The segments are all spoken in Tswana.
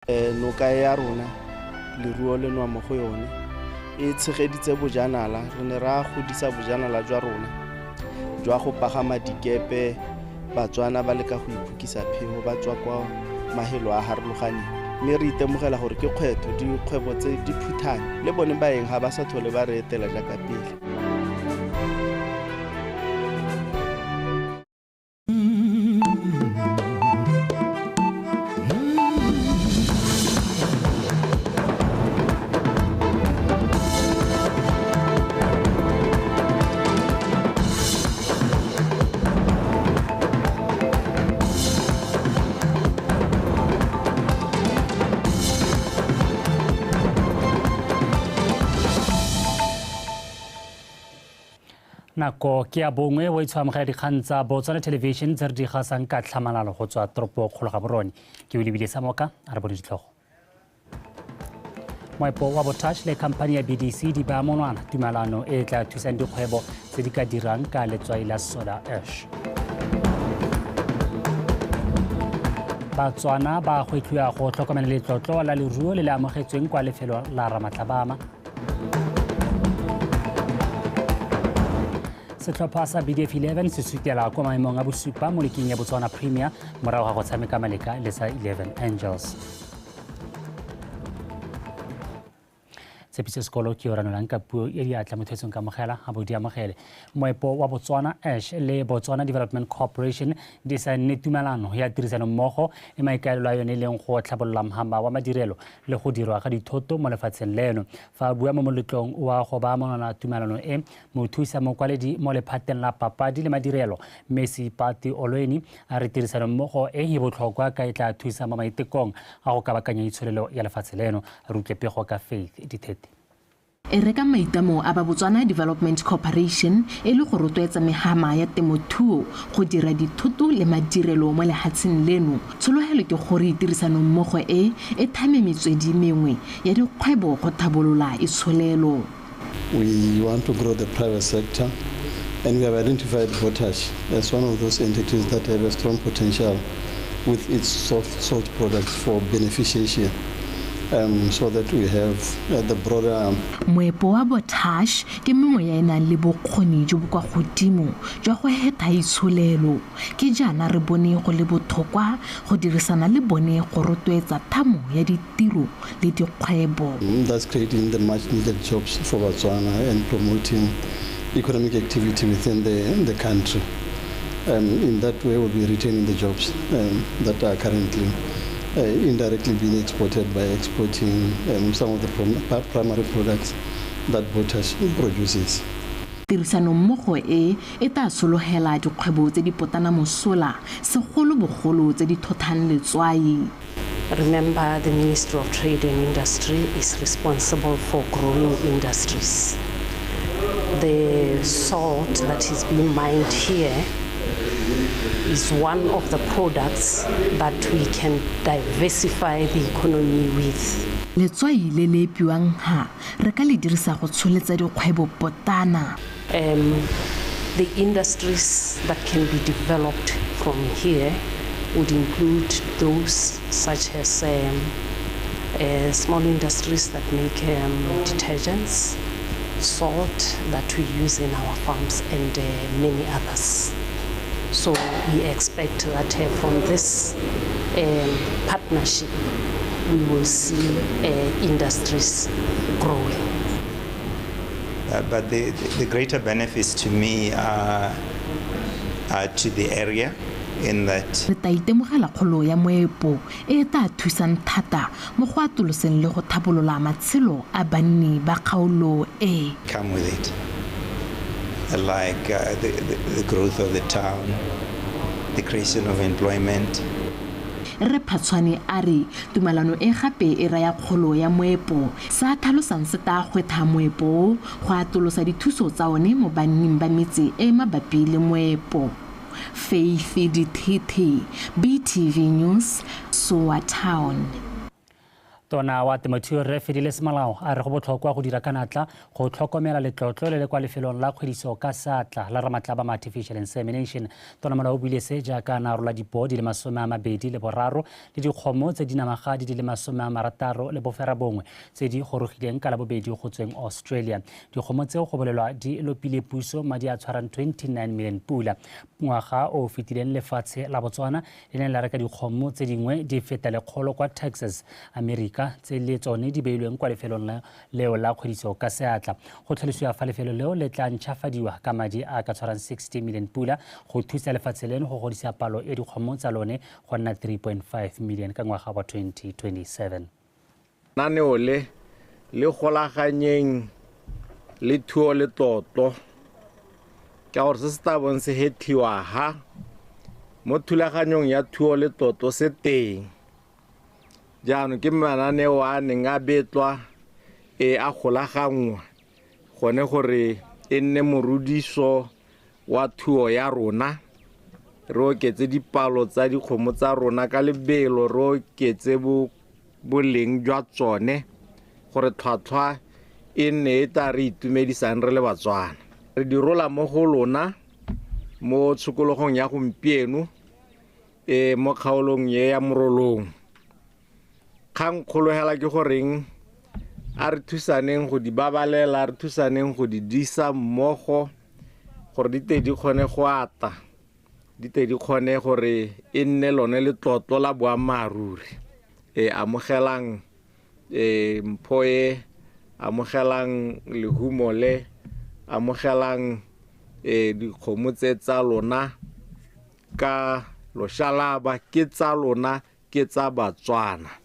Noka e ya rona, leruo le nwa mo go yone, e tshegeditse bojanala. Re ne ra godisa bojanala jwa rona jwa go pagama dikepe, Batswana ba leka go iphokisa pheo ba tswa kwa mahelo a harologaneng, mme re itemogela gore ke kgwetho dikgwebo tse di phuthane le bone baeng ga ba sa tlhole ba re etela jaaka pele. Nako ke ya bongwe o itshwa amogela dikgang tsa Botswana Television tse re di gasang ka tlhamalalo go tswa toropo kgolo Gaborone. Ke o lebile sa moka a re bone ditlhogo. Moepo wa Botash le khamphani ya BDC di baya monwana tumalano e e tla thusang dikgwebo tse di ka dirang ka letswai la soda ash. Batswana ba gwetlhiwa go tlhokomela letlotlo la leruo le le amogetsweng kwa lefelo la Ramatlabama. Setlhopha sa BDF 11 se sutela kwa maemong a bosupa mo liking ya Botswana Premier morago ga go tshameka maleka le sa 11 Angels. Tshepiso Sekolo ke yo ranolang ka puo e diatla mo thetsong ka mogela a bo di amogele. Moepo wa Botswana Ash le Botswana Development Corporation di saenne tumalano ya tirisano mmogo e maikaelelo a yone e leng go tlhabolola mhama wa madirelo le go dirwa ga dithoto mo lefatsheng leno. Fa a bua mo moletlong wa go baya monwana tumalano e, mothusa mokwaledi mo lephateng la papadi le madirelo Mme Seipati Olweni a re tirisanommogo e e botlhokwa ka e tla thusa mo maitekong a go kabakanya itsholelo ya lefatshe leno. Re utlwe pego ka Faith Dithete. E re ka maitlamo a ba Botswana Development Corporation e le go rotloetsa mehama ya temothuo go dira dithoto le madirelo mo lehatsheng leno, tshologelo ke gore tirisanommogo e e thame metswedi mengwe ya dikgwebo go thabolola itsholelo. We want to grow the private sector and we have identified Botash as one of those entities that have a strong potential with its soft salt products for beneficiation. So that we have the broader. Moepo wa Botash ke mengwe ya e nang le bokgoni jo bo kwa godimo jwa go hetha itsholelo. Ke jaana re bone go le bothokwa go dirisana le bone go rotloetsa thamo ya ditiro le dikgwebo. That's creating the much needed jobs for Botswana and promoting economic activity within the country. In that way, we'll be retaining the jobs that are currently indirectly being exported by exporting some of the primary products that Botash produces. Tirisanommogo e e tla sologela dikgwebo tse di potana mosola, segolobogolo tse di thothang letswai. Remember, the Ministry of Trade and Industry is responsible for growing industries. The salt that is being mined here is one of the products that we can diversify the economy with. Letswai le le epiwang ha re ka le dirisa go tsholetsa dikgwebo potana. The industries that can be developed from here would include those such as small industries that make detergents, salt that we use in our farms, and many others. So we expect that from this partnership, we will see industries growing. But the greater benefits to me are to the area in that Re tla itemogela kgolo ya moepo e e tla thusang thata mo go atoloseng le go thabolola matshelo a banni ba kgaolo e. Come with it, like the growth of the town, the creation of employment. Rre Phatshwane a re tumalano e gape e raya kgolo ya moepo, se a tlhalosang se tla gwetha moepo go atolosa dithuso tsa one mo banning ba metse e mabapi le moepo. Faith Dithethe, BTV News, Sowa Town. Tona wa temothuo Rre Fedile Semalao a re go botlhokwa go dira ka natla go tlhokomela letlotlo le le kwa lefelong la kgwediso ka seatla la Ramatlabama Artificial Insemination. Tona Molao o buile se jaaka a na rola dipoo di le 23 le dikgomo tse di namagadi di le 69 tse di gorogileng ka Labobedi go tsweng Australia. Dikgomo tseo go bolelwa di lopile puso madi a tshwarang 29 million pula. Ngwaga o fetileng lefatshe la Botswana le ne la reka dikgomo tse dingwe di feta 100 kwa Texas, America, tse le tsone di beilweng kwa lefelong leo la kgwediso ka seatla. Go tlhalosiwa fa lefelo leo le tla ntšhafadiwa ka madi a ka tshwarang 60 million pula go thusa lefatshe leno go godisa palo ya dikgomo tsa lone go nna 3.5 million ka ngwaga wa 2027. Lenaneo le le golaganyeng le thuo le tlotlo ka gore se se tla bong se hethiwa ha mo thulaganyong ya thuo le tlotlo se teng. Jaanong ke mananeo a neng a betlwa e a golaganngwa gone gore e nne morudiso wa thuo ya rona, re oketse dipalo tsa dikgomo tsa rona ka lebelo, re oketse boleng jwa tsone gore tlhwatlhwa e nne e tla re itumedisang re le Batswana. Re di rola mo go lona mo tshokologong ya gompieno e mo kgaolong e ya Morolong. Kgang kgolo hela ke goreng a re thusaneng go di babalela, a re thusaneng go di disa mmogo gore di te di kgone go ata, di te di kgone gore e nne lone letlotlo la boammaaruri. E amogelang mpho e, amogelang lehumo le, amogelang dikgomo tse tsa lona ka loshalaba, ke tsa lona, ke tsa Batswana.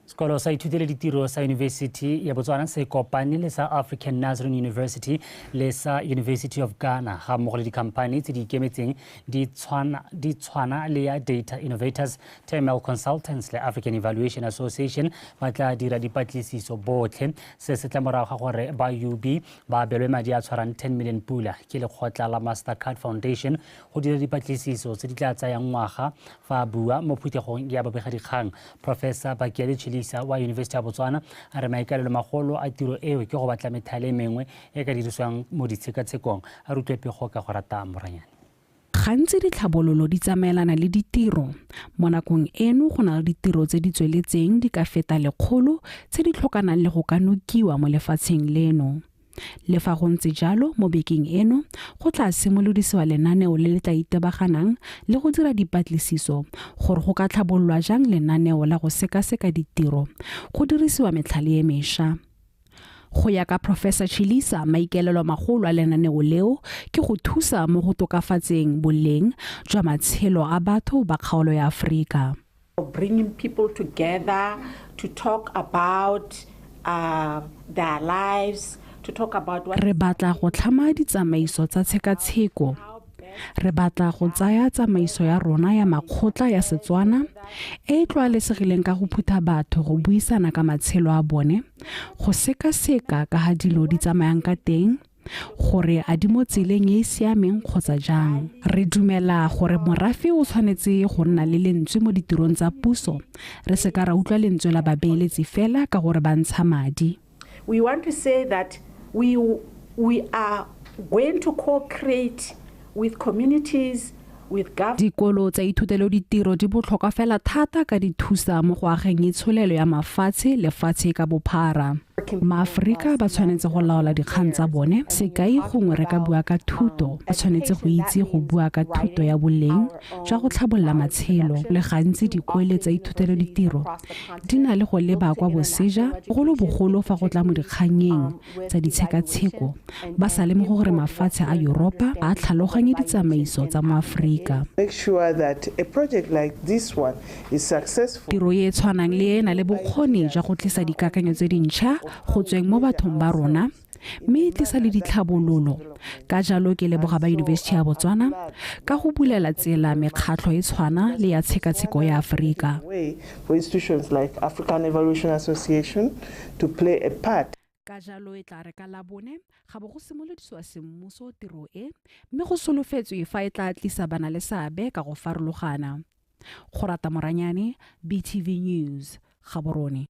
Sekolo sa ithutele ditiro sa University ya Botswana se kopane le sa African Nazarene University le sa University of Ghana ga mmogo le dikhamphani tse di ikemetseng di tshwana le ya Data Innovators, TML Consultants le African Evaluation Association ba tla dira dipatlisiso botlhe. Se se tla morago ga gore ba UB ba abelwe madi a tshwarang 10 million pula ke lekgotla la Mastercard Foundation go dira dipatlisiso tse di tla tsayang ngwaga. Fa a bua mo phuthegong ya bobegadikgang, Professor Bakiele Chilisa wa University ya Botswana a re maikaelelo magolo a tiro eo ke go batla methale e mengwe e ka dirisiwang mo ditshekatshekong. A rutwe pego ka go rata Moranyane. Gantsi ditlhabololo di tsamaelana le ditiro. Mo nakong eno go na le ditiro tse di tsweletseng di ka feta 100 tse di tlhokanang le go ka nokiwa mo lefatsheng leno. Le fa go ntse jalo, mo bekeng eno go tla simolodisiwa lenaneo le le tla itebaganang le go dira dipatlisiso gore go ka tlhabololwa jang lenaneo la go sekaseka ditiro go dirisiwa metlhale e mešwa. Go ya ka Professor Chilisa, maikaelelo magolo a lenaneo leo ke go thusa mo go tokafatseng boleng jwa matshelo a batho ba kgaolo ya Aforika. Bringing people together to talk about their lives, Re batla go tlhama ditsamaiso tsa tshekatsheko. Re batla go tsaya tsamaiso ya rona ya makgotla ya Setswana e e tlwaelesegileng ka go phutha batho go buisana ka matshelo a bone, go sekaseka ka ga dilo di tsamayang ka teng, gore a di mo tseleng e e siameng kgotsa jang. Re dumela gore morafe o tshwanetse go nna le lentswe mo ditirong tsa puso, re se ka ra utlwa lentswe la babeeletsi fela ka gore ba ntsha madi. We want to say that we are going to co-create with communities, with government. Dikolo tsa ithutelo ditiro di botlhokwa fela thata ka di thusa mo go ageng itsholelo ya mafatshe lefatshe ka bophara. Maaforika ba tshwanetse go laola dikgang tsa bone. Sekai gongwe re ka bua ka thuto, ba tshwanetse go itse go bua ka thuto ya boleng jwa go tlhabolola matshelo. Le gantsi dikole tsa ithutelo ditiro di na le go leba kwa boseja, bogolobogolo fa go tla mo dikganyeng tsa ditshekatsheko, ba sa lemoge gore mafatshe a Yuropa a tlhaloganye ditsamaiso tsa mo Aforika. Make sure that a project like this one is successful. Tiro e tshwanang le ena le bokgoni jwa go tlisa dikakanyo tse dintšha go tsweng mo bathong ba rona, mme e tlisa le ditlhabololo. Ka jalo ke leboga ba University ya Botswana ka go bulela tsela mekgatlho e tshwana le ya tshekatsheko ya Aforika. For institutions like African Evaluation Association to play a part. Ka jalo e tla re ka Labone ga bo go simolodisiwa semmuso tiro e, mme go solofetswe fa e tla tlisa bana le seabe ka go farologana. Go rata Moranyane, BTV News, Gaborone.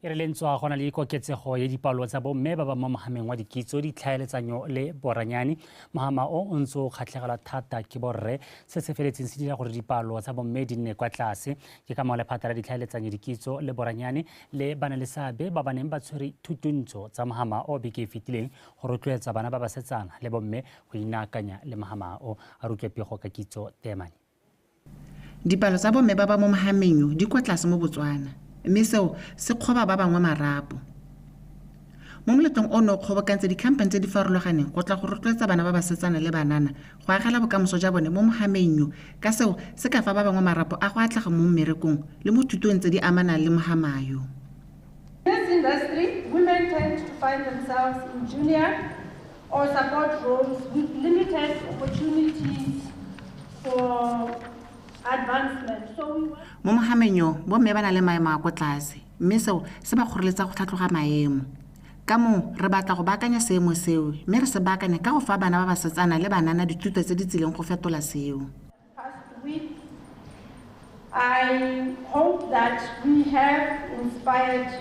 E re lentswa go na le koketsego ya dipalo tsa bomme ba ba mo mohameng wa dikitso ditlhaeletsanyo le boranyane. Mohama o o ntse o kgatlhegelwa thata ke borre, se se feletseng se dira gore dipalo tsa bomme di nne kwa tlase. Ke ka moo lephata la ditlhaeletsanyo, dikitso le boranyane le bana le seabe ba ba neng ba tshwere thutuntsho tsa mohama o beke e fetileng go rotloetsa bana ba basetsana le bomme go inaakanya le mohama o. A re utlwe pego ka Kitso Temane. Dipalo tsa bomme ba ba mo mohameng yo di kwa tlase mo Botswana, mme seo se kgoba ba bangwe marapo. Mo moletlong ono o kgobokantse dikhamphani tse di farologaneng go tla go rotloetsa bana ba basetsana le banana go agela bokamoso jwa bone mo mohameng yo, ka seo se ka fa ba bangwe marapo a go atlega mo mmerekong le mo thutong tse di amanang le mohama yo. In this industry, women tend to find themselves in junior or support roles with limited opportunities for advancement. So we Mo mohameng yo, bomme ba na le maemo a kwa tlase, mme seo se ba kgoreletsa go tlhatloga maemo. Ka moo re batla go baakanya seemo seo, mme re se baakanye ka go fa bana ba basetsana le banana dithuto tse di tsileng go fetola seo. Past week, I hope that we have inspired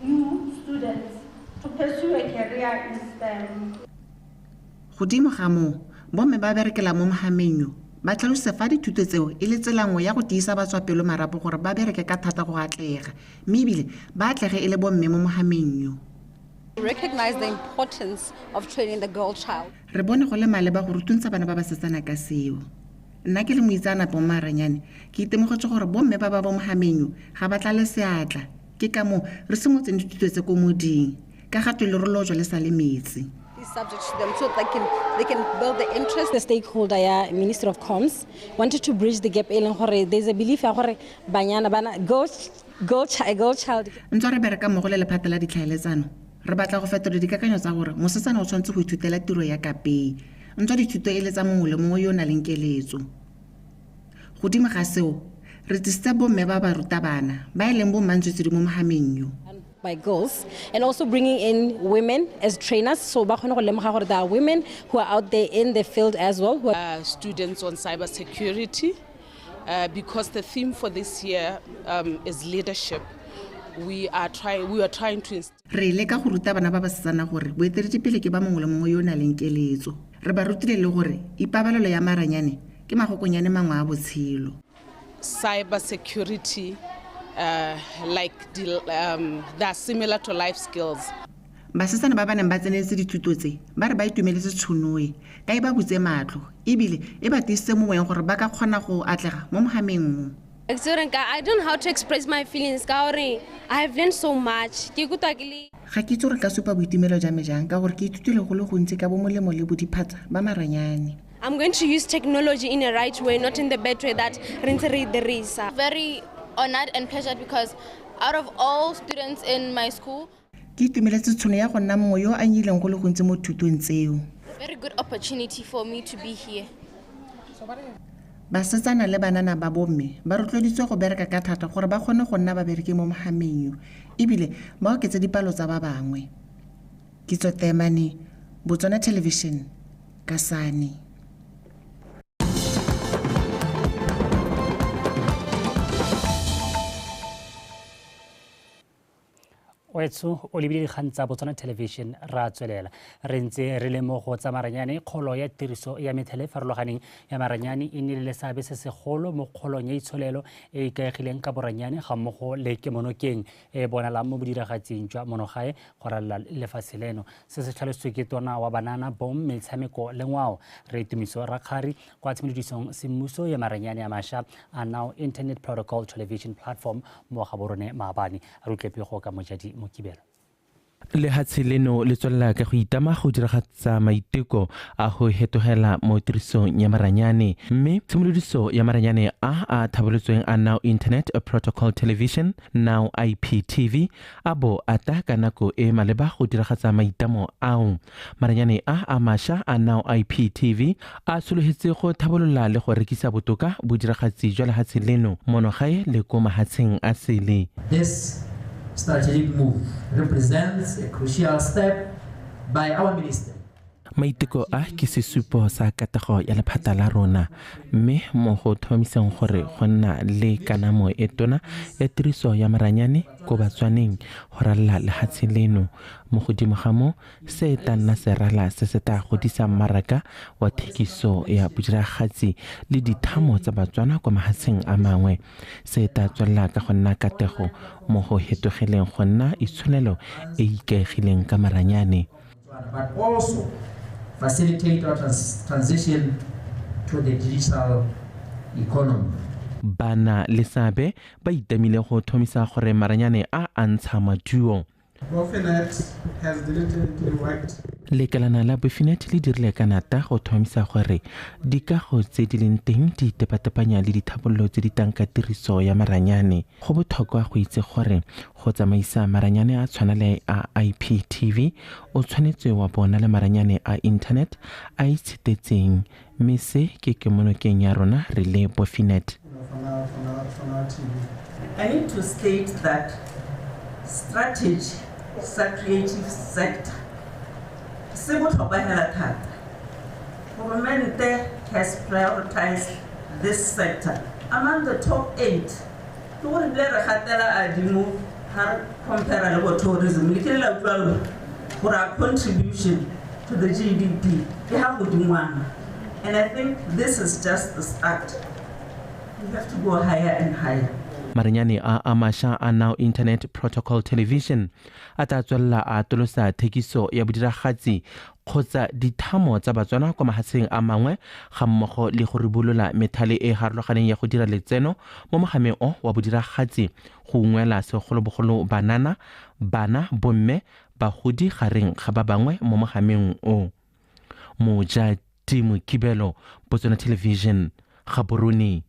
you students to pursue a career in STEM. Godimo ga moo, bomme ba berekela mo mohameng yo ba tlhalositse fa dithuto tseo e le tsela nngwe ya go tiisa batswapelo marapo gore ba bereke ka thata go atlega, mme ebile ba atlege e le bomme mo mohameng yo. Recognize the importance of training the girl child. Re bone go le maleba go rutuntsha bana ba basetsana ka seo. Nna ke le moitseanape mo maranyane, ke itemogetse gore bomme ba ba mo mohameng yo ga ba tlale seatla. Ke ka moo re simotseng dithuto tse ko moding, ka ga twe lerolo jwa le sa le metsi. These subjects to them so they can build the interest. The stakeholder ya Ministry of Comms wanted to bridge the gap e leng gore there's a belief ya gore banyana bana girl child. Ntse re bereka mmogo le lephata la ditlhaeletsano, re batla go fetola dikakanyo tsa gore mosetsana o tshwanetse go ithutela tiro ya kapei, ntswa dithuto e le tsa mongwe le mongwe yo o nang le keletso. Godimo ga seo, re tlisitse bomme ba ba rutabana ba e leng bommantswitswidi mo mohameng yo. By girls, and also bringing in women as trainers, so ba kgone go lemoga gore there are women who are out there in the field as well. Who are students on cybersecurity, because the theme for this year is leadership. We are trying to Re leka go ruta bana ba basetsana gore boeteledipele ke ba mongwe le mongwe yo o nang le keletso. Re ba rutile le gore ipabalelo ya maranyane ke magokonyane mangwe a botshelo. Cybersecurity, they are similar to life skills. Basetsana ba ba neng ba tseneletse dithuto tse ba re ba itumeletse tšhono e, ka e ba butse matlho ebile e ba tiisitse mo moyeng gore ba ka kgona go atlega mo mohameng o. I don't know how to express my feelings ka gore I have learned so much. Ke ikutlwa ke le Ga ke itse gore nka supa boitumelo jwa me jang ka gore ke ithutile go le gontsi ka bomolemo le bodiphatsa ba maranyane. I'm going to use technology in a right way, not in the bad way that re ntse re e dirisa. Very honored and pleasured because out of all students in my school, Ke itumeletse tšhono ya go nna mongwe yo a nyileng go le gontsi mo thutong tseo. Very good opportunity for me to be here. Basetsana le banana ba bomme ba rotloeditswe go bereka ka thata gore ba kgone go nna babereki mo mohameng yo, ebile ba oketse dipalo tsa ba bangwe. Kitso Temane, Botswana Television, Kasane. Oetso o lebile dikgang tsa Botswana Television ra tswelela. Re ntse re le mo go tsa maranyane, kgolo ya tiriso ya methale e farologaneng ya maranyane e nnile le seabe se segolo mo kgolong ya itsholelo e ikaegileng ka boranyane ga mmogo le kemonokeng e bonalang mo bodiragatsing jwa monogae go ralala lefatshe leno. Se se tlhalositswe ke tona wa banana, bong, metshameko le ngwao Re Tumiso Rakgari kwa tshimolodisong semmuso ya maranyane a mašwa a Now Internet Protocol Television Platform mo Gaborone maabane. Re utlwe pego ka Mojadi Mokibelo. Lehatshe leno le tswelela ka go itama go diragatsa maiteko a go hetogela mo tirisong ya maranyane, mme tshimolodiso ya maranyane a a thabolotsweng a Now Internet Protocol Television, Now IPTV, a bo a tla ka nako e maleba go diragatsa maitamo ao. Maranyane a a mašwa a Now IPTV a sologetse go thabolola le go rekisa botoka bodiragatsi jwa lehatshe leno monogae le ko mahatsheng a sele. This strategic move represents a crucial step by our minister. Maiteko a ke sesupo sa katlego ya lephata la rona, mme mo go tlhomamiseng gore go nna le kanamo e tona ya tiriso ya maranyane ko Batswaneng go ralala lehatshe leno. Mo godimo ga moo, se tla nna serala se se tla godisang mmaraka wa thekiso ya bodiragatsi le dithamo tsa Batswana kwa mahatsheng a mangwe. Se tla tswelela ka go nna katlego mo go fetogeleng go nna itsholelo e e ikaegileng ka maranyane. But also facilitate our transition to the digital economy. Bana le seabe ba itamile go thomisa gore maranyane a a ntsha maduo. BoFiNet has diligently worked. Lekalana la BoFiNet le dirile ka nata go thomisa gore dikago tse di leng teng di tepatepanya le dithabololo tse di tang ka tiriso ya maranyane. Go botlhokwa go itse gore go tsamaisa maranyane a tshwana le a IPTV o tshwanetse wa bona le maranyane a internet a itshetetseng, mme se ke kemonokeng ya rona re le BoFiNet. I need to state that strategy sa creative sector se botlhokwa hela thata. Government has prioritized this sector among the top 8. Ke gore bile re gatela adimo ha re compare le bo tourism, le kile la utlwa lona gore our contribution to the GDP ke ha godingwana, and I think this is just the start. We have to go higher and higher. Maranyane a a mašwa a Now Internet Protocol Television a tla tswelela a atolosa thekiso ya bodiragatsi kgotsa dithamo tsa Batswana kwa mahatsheng a mangwe, ga mmogo le go ribolola methale e e harologaneng ya go dira letseno mo mogameng o wa bodiragatsi go ungwela segolobogolo banana, bana, bomme, bagodi gareng ga ba bangwe mo mogameng o. Moja Timo Kibelo, Botswana Television, Gaborone.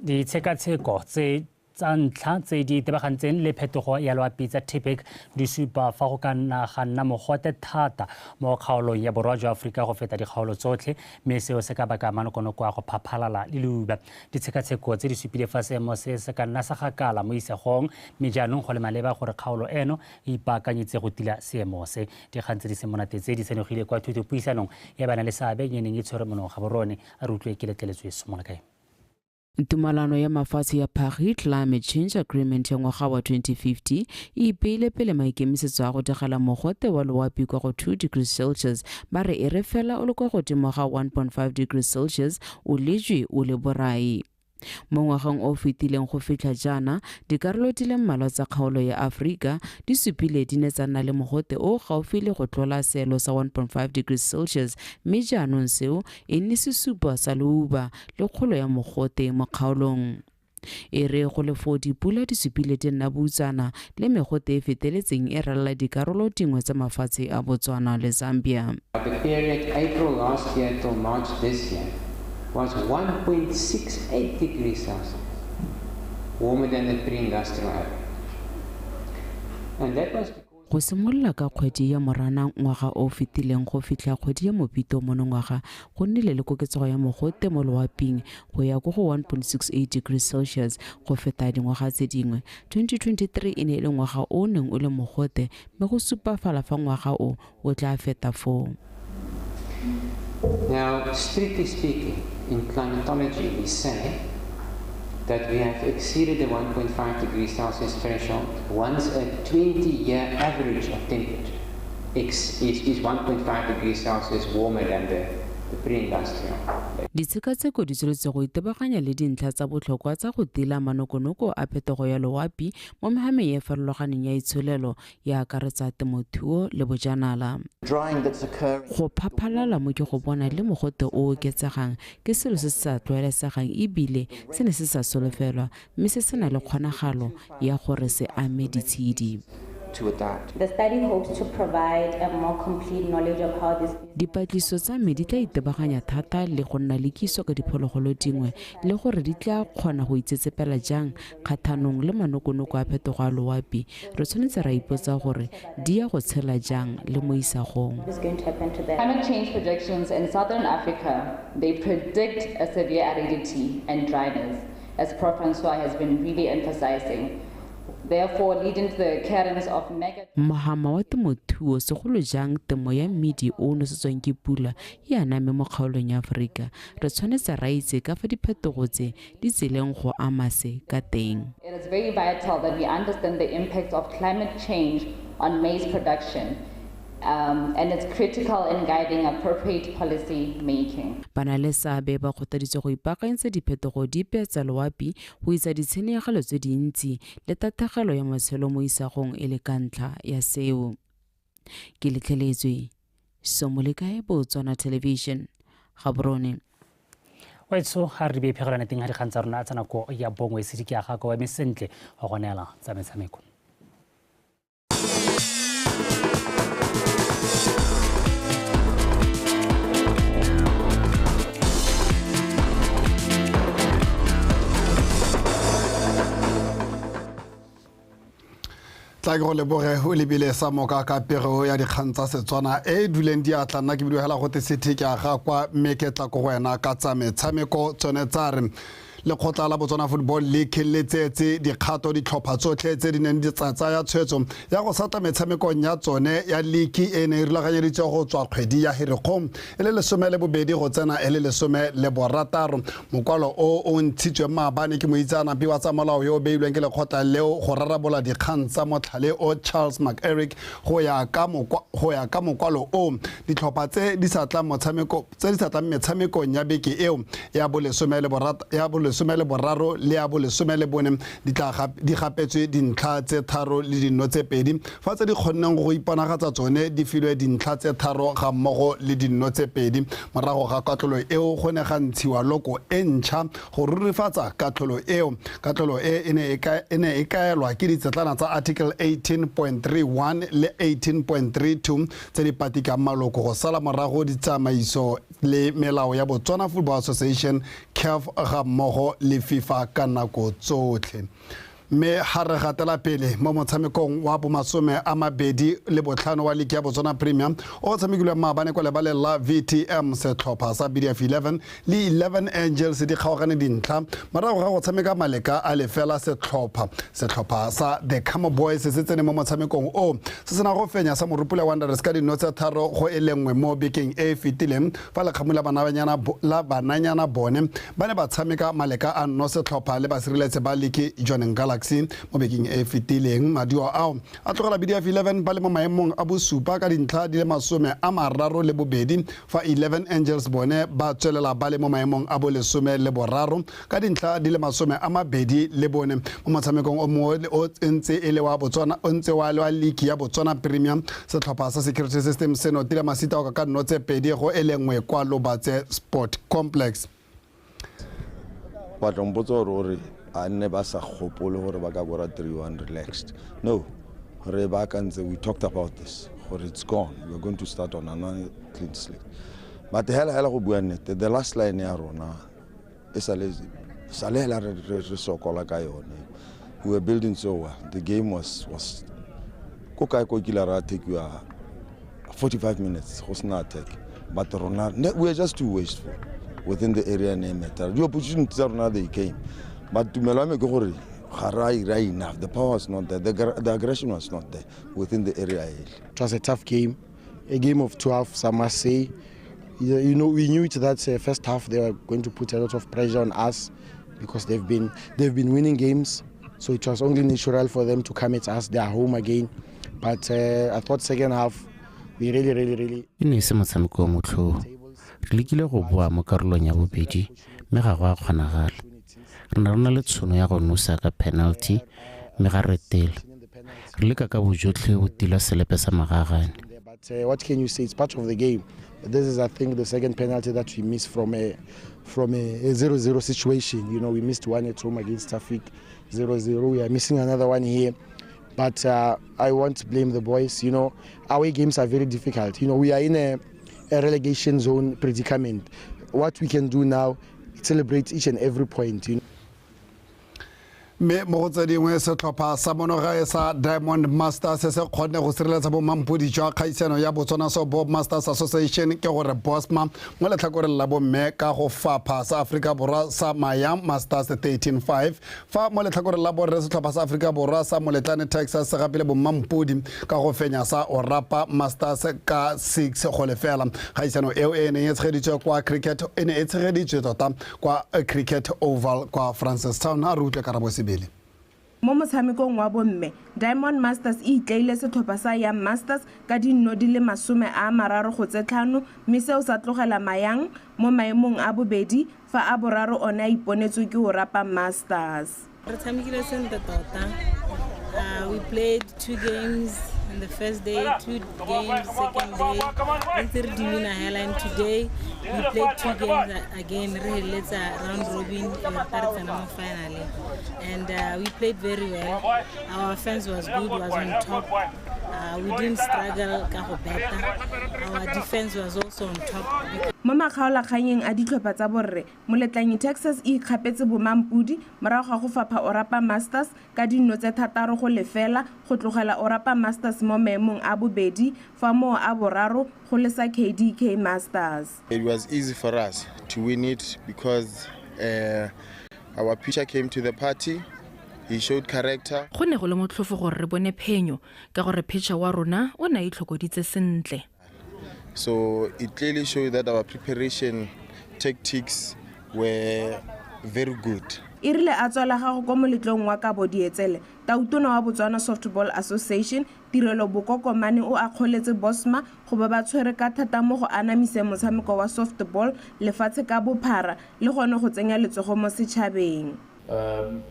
Ditshekatsheko tse tsa ntlha tse di tebagantseng le phetogo ya loapi tsa TIPIC di supa fa go ka nna ga nna mogote thata mo kgaolong ya borwa jwa Aforika go feta dikgaolo tsotlhe, mme seo se ka baka manokonoko a go phaphalala le leuba. Ditshekatsheko tse di supile fa seemo se se ka nna sa gakala mo isagong, mme jaanong go le maleba gore kgaolo eno e ipaakanyetse go tila seemo se. Dikgang tse di seng monate tse di senogile kwa thutopuisanong ya bana le seabe e neng e tshwerwe monong Gaborone. A re utlwe ke letleletswe Somolakae. Tumalano ya mafatshe ya Paris Climate Change Agreement ya ngwaga wa 2050 e ipeile pele maikemisetso a go digela mogote wa loapi kwa go 2 degrees Celsius, ba re e re fela o le kwa godimo ga 1.5 degrees Celsius o lejwe o le borai. Mo ngwageng o fetileng go fitlha jaana, dikarolo di le mmalwa tsa kgaolo ya Aforika di supile di ne tsa nna le mogote o gaufi le go tlola seelo sa 1.5 degrees Celsius, mme jaanong seo e nne sesupo sa leuba le kgolo ya mogote mo kgaolong. E re go le foo dipula di supile di nna boutsana le megote e feteletseng e ralala dikarolo dingwe tsa mafatshe a Botswana le Zambia. The period April last year till March this year was 1.68 degrees Celsius, warmer than the pre-industrial average. And that was go simolola ka kgwedi ya Moranang ngwaga o fetileng go fitlha kgwedi ya Mopito monongwaga, go nnile le koketsego ya mogote mo loaping go ya ko go 1.68 degrees Celsius go feta dingwaga tse dingwe. 2023 e ne e le ngwaga o neng o le mogote, mme go supafala fa ngwaga o o tla feta foo. Now, strictly speaking, in climatology we say that we have exceeded the 1.5 degrees Celsius threshold once a 20-year average of temperature is 1.5 degrees Celsius warmer than the pre-industrial. Ditshekatsheko di tsweletse go itebaganya le dintlha tsa botlhokwa tsa go tila manokonoko a phetogo ya loapi mo mehameng e farologaneng ya itsholelo ya akaretsa temothuo le bojanala. Go phaphalala mo ke go bona le mogote o oketsegang ke selo se se sa tlwaelesegang ebile se ne se sa solofelwa, mme se se na le kgonagalo ya gore se ame ditshedi. To adapt. The study hopes to provide a more complete knowledge of how this. Dipatlisiso tsa me di tla itebaganya thata le go nna le kitso ka diphologolo dingwe le gore di tla kgona go itsetsepela jang kgathanong le manokonoko a phetogo a loapi. Re tshwanetse ra ipotsa gore di ya go tshela jang le mo isagong. Climate change projections in Southern Africa, they predict a severe aridity and dryness, as Prof. Francois has been really emphasizing. Therefore leading to the occurrence of mega. Mohama wa temothuo segolo jang temo ya mmidi o nosetswang ke pula e aname mo kgaolong ya Aforika. Re tshwanetse ra itse ka fa diphetogo tse di tsileng go ama se ka teng. It is very vital that we understand the impact of climate change on maize production. And it's critical in guiding appropriate policy making. Ba na le seabe ba kgothaditswe go ipaakanyetsa diphetogo dipe tsa loapi go itsa ditshenyegelo tse dintsi le tatlhegelo ya matshelo mo isagong e le ka ntlha ya seo. Ke letlheletswe Somolekae, Botswana Television, Gaborone. Wetso ga re be phegelana teng ga dikgang tsa rona tsa nako ya bongwe se di ke ya gago eme sentle go go neela tsa metshameko. Tla ke go leboge o lebile sa moka ka pego ya dikgang tsa Setswana e duleng diatla nna ke bidio hela go te sethe ke a ga kwa mme ke tla ko go wena ka tsa metshameko tsone tsa re lekgotla la Botswana Football League le tseetse dikgato ditlhopha tsotlhe tse di neng di tsaya tshwetso ya go sata metshamekong ya tsone ya league e ne e rulaganyeditswe go tswa kgwedi ya Hirikgong e le 12 go tsena e le 16. Mokwalo o o ntshitsweng maabane ke moitseanape wa tsa molao yo o beilweng ke lekgotla leo go rarabola dikgang tsa motlhale o Charles McEric. Go ya ka mokwalo o, ditlhopha tse di sa tlang metshamekong ya beke eo ya bo 13 le ya bo 14 di gapetswe dintlha tse 3 le dinno tse 2, fa tse di kgonneng go iponagatsa tsone di filwe dintlha tse 3 ga mmogo le dinno tse 2. Morago ga katlholo eo go ne ga ntshiwa loko e ntšha go rurifatsa katlholo eo. Katlholo e e ne e kaelwa ke ditsetlana tsa article 18.31 le 18.32 tse di patikang maloko go sala morago ditsamaiso le melao ya Botswana Football Association, CAF ga mmogo le FIFA ka nako tsotlhe. Mme ga re gatela pele mo motshamekong wa bomasome a 25 wa league ya Botswana Premier o tshamekilweng maabane kwa lebaleng la VTM, setlhopha sa BDF 11 le 11 Angels di kgaogane dintlha morago ga go tshameka maleka a lefela. Setlhopha sa The Camo Boys se tsene mo motshamekong o se sena go fenya sa Morupule Wanderers ka dino tse 3 go e lengwe mo bekeng e e fetileng, fa lekgamu la bananyana bone ba ne ba tshameka maleka a nno setlhopha le basireletse ba league Joining Galaxy mo bekeng e fetileng. Maduo ao a tlogela BDF 11 ba le mo maemong a bosupa ka dintlha di le 32, fa 11 Angels bone ba tswelela ba le mo maemong a bo 13 ka dintlha di le 24. Mo motshamekong o mongwe o ntse e le wa Botswana o ntse wa le wa league ya Botswana Premier, setlhopha sa Security System se notile masita ka nno tse 2 go e lengwe kwa Lobatse Sport Complex. Batho mpotsa gore a nne ba sa gopole gore ba ka kora 3-1 relaxed. No, re baakantse, we talked about this, gore it's gone. We're going to start on another clean slate. But hela hela go bua nnete, the last line ya rona e sale hela re sokola ka yone. We were building so well. The game was ko kae ko kila ra takewa 45 minutes go sena attack. But rona we were just too wasteful within the area name matter. The opportunities tsa rona they came. But tumelo ya me ke gore ga ra ira enough. The power was not there. The aggression was not there within the area. It was a tough game, a game of 12, I must say. You know, we knew it that first half they were going to put a lot of pressure on us because they've been winning games, so it was only natural for them to come at us. They are home again. But I thought second half we really. E ne e se motshameko o motlhofu. Re lekile go boa mo karolong ya bobedi mme ga go a kgonagala. Re ne re na le tšhono ya go nosa ka penalty mme ga re tela. Re leka ka bojotlhe go tila selepe sa magagane. But what can you say? It's part of the game. This is, I think, the second penalty that we missed from a 0-0 situation. You know, we missed one at home against Traffic, 0-0. We are missing another one here. But I won't blame the boys. You know, away games are very difficult. You know, we are in a relegation zone predicament. What we can do now, celebrate each and every point. You know. Mme mo go tse dingwe, setlhopha sa monogae sa Diamond Masters se se kgonne go sireletsa bomampodi jwa kgaisano ya Botswana Softball Masters Association, ke gore BOSMA, mo letlhakoreng la bomme ka go fapha sa Aforika Borwa sa Mayang Masters 13-5, fa mo letlhakoreng la borre setlhopha sa Aforika Borwa sa Moletlane Texas se gapile bomampodi ka go fenya sa Orapa Masters ka 6-0. Kgaisano eo e neng e tshegeditswe kwa cricket e ne e tshegeditswe tota kwa Cricket Oval kwa Francistown. A re utlwe Karabo Sebele. Mo motshamekong wa bomme, Diamond Masters e itleile setlhopha sa Young Masters ka dinno di le 35-5, mme seo sa tlogela Mayang mo maemong a bobedi, fa a boraro one a iponetswe ke Orapa Masters. Re tshamekile sentle tota. We played two games in the first day, two games second day. Re ntse re di wina hela, and today we played two games again. Re heleletsa round robin, re ta re tsena mo final. And we played very well. Our offense was good, was on top. We didn't struggle ka go beta. Our defense was also on top. Mo makgaolakganyeng a ditlhopha tsa borre, Moletlanyi Texas e ikgapetse bomampodi morago ga go fapha Orapa Masters ka dinno tse 6-0, go tlogela Orapa Masters mo maemong a bobedi, fa moo a boraro go le sa KDK Masters. It was easy for us to win it because our pitcher came to the party. He showed character. Go ne go le motlhofo gore re bone phenyo ka gore pitcher wa rona o ne a itlhokoditse sentle. So it clearly showed that our preparation tactics were very good. E rile a tswala gago kwa moletlong wa kabo dietsele, tautona wa Botswana Softball Association Tirelo Bokokomane o akgoletse BOSMA go ba ba tshwere ka thata mo go anamiseng motshameko wa softball lefatshe ka bophara le gone go tsenya letsogo mo setšhabeng.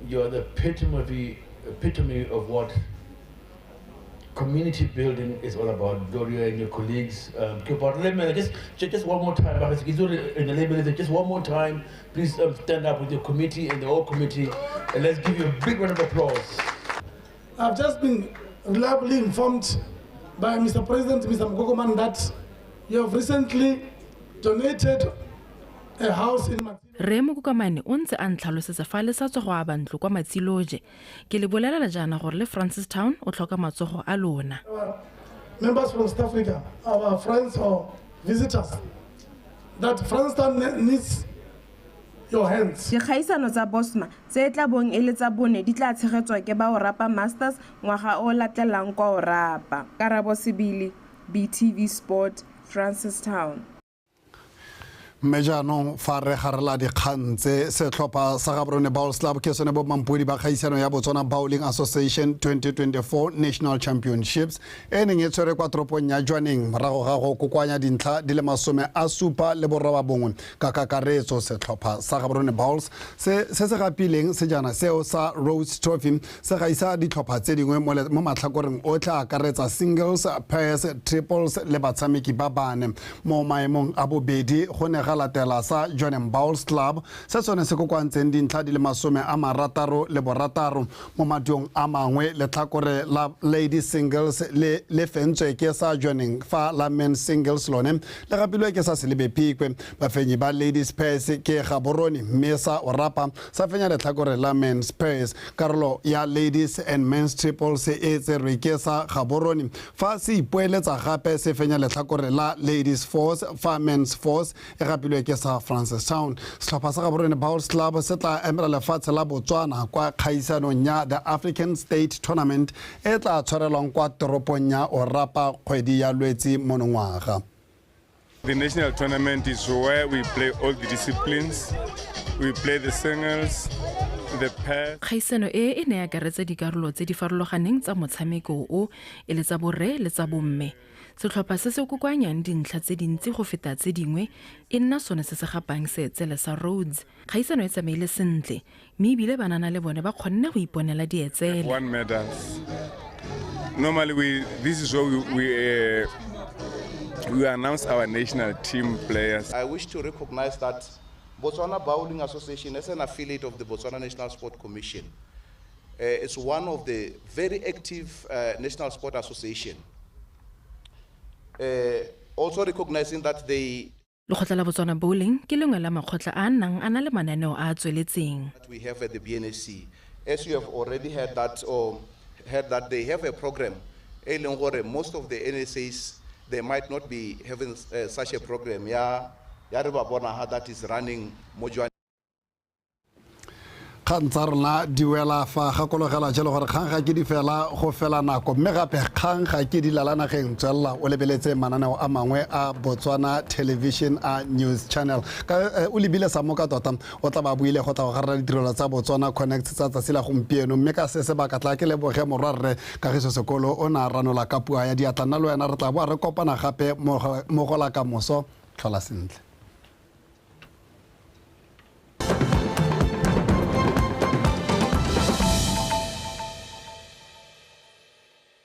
You are the epitome of what community building is all about. Gloria and your colleagues. Just one more time, just one more time, please stand up with your committee and the whole committee, and let's give you a big round of applause. I've just been reliably informed by Mr. President, Mr. Mukokomane, that you have recently donated a house in Matsiloje. Rre Mokokomane o ntse a ntlhalosetsa fa le sa tswa go aba ntlo kwa Matsiloje. Ke le bolelela jaana gore le Francistown o tlhoka matsogo a lona. Members from South Africa, our friends or visitors, that Francistown needs your hands. Dikgaisano tsa BOSMA tse tla bong e le tsa bone di tla tshegetswa ke ba Orapa Masters ngwaga o latelang kwa Orapa. Karabo Sebele, BTV Sport, Francistown. Mme jaanong fa re garela dikgang tse, setlhopha sa Gaborone Bowls Club ke sone bomampodi ba kgaisano ya Botswana Bowling Association 2024 National Championships e neng e tshwere kwa toropong ya Jwaneng morago ga go kokoanya dintlha di le 79 ka kakaretso. Setlhopha sa Gaborone Bowls se se gapileng sejana seo sa Rhodes Trophy se gaisa ditlhopha tse dingwe mo matlhakoreng otlhe a akaretsa singles, pairs, triples le batshameki ba bane. Mo maemong a bobedi go ne ga latela sa Jwaneng Bowls Club se sone se kokoantseng dintlha di le 66. Mo madiong a mangwe, letlhakore la ladies singles le fentswe ke sa Jwaneng, fa la men singles lone le gapilwe ke sa Selebi Phikwe. Bafenyi ba ladies pairs ke Gaborone, mme sa Orapa sa fenya letlhakore la men's pairs. Karolo ya ladies and men's triples e tserwe ke sa Gaborone, fa se ipoeletsa gape se fenya letlhakore la ladies fours, fa men's fours e gapilwe ke sa Francistown. Setlhopha sa Gaborone Bowls Club se tla emela lefatshe la Botswana kwa kgaisanong ya the African State Tournament e tla tshwarelwang kwa toropong ya Orapa kgwedi ya Lwetsi monongwaga. The national tournament is where we play all the disciplines. We play the singles, the pairs. Kgaisano e e ne ya akaretsa dikarolo tse di farologaneng tsa motshameko o, e le tsa borre le tsa bomme. Setlhopha se se kokoanyang dintlha tse dintsi go feta tse dingwe e nna sone se se gapang seetsele sa Rhodes. Kgaisano e tsamaile sentle, mme ebile banana le bone ba kgonne go iponela dietsele. One medals. Normally this is where we announce our national team players. I wish to recognize that Botswana Bowling Association, as an affiliate of the Botswana National Sport Commission, is one of the very active national sport association. Also recognizing that they Lekgotla la Botswana Bowling ke lengwe la makgotla a nnang a na le mananeo a a tsweletseng. That we have at the BNSC. As you have already heard that, or heard that they have a program, e leng gore most of the NSAs, they might not be having such a program. Ya, ya re ba bona ha that is running mo Kgang tsa rona di wela fa. Gakologela jalo gore kgang ga ke di fela go fela nako, mme gape kgang ga ke di lala nageng. Tswelela o lebeletse mananeo a mangwe a Botswana Television a News Channel. Ka o lebile sa moka tota o tla ba buile go tla go garela ditirelo tsa Botswana Connect tsa tsatsi la gompieno. Mme ka se sebaka tla ke leboge morwarre Kagiso Sekolo, o ne a ranola ka puo ya diatla. Nna le wena re tla boa re kopana gape mo go la kamoso. Tlhola sentle.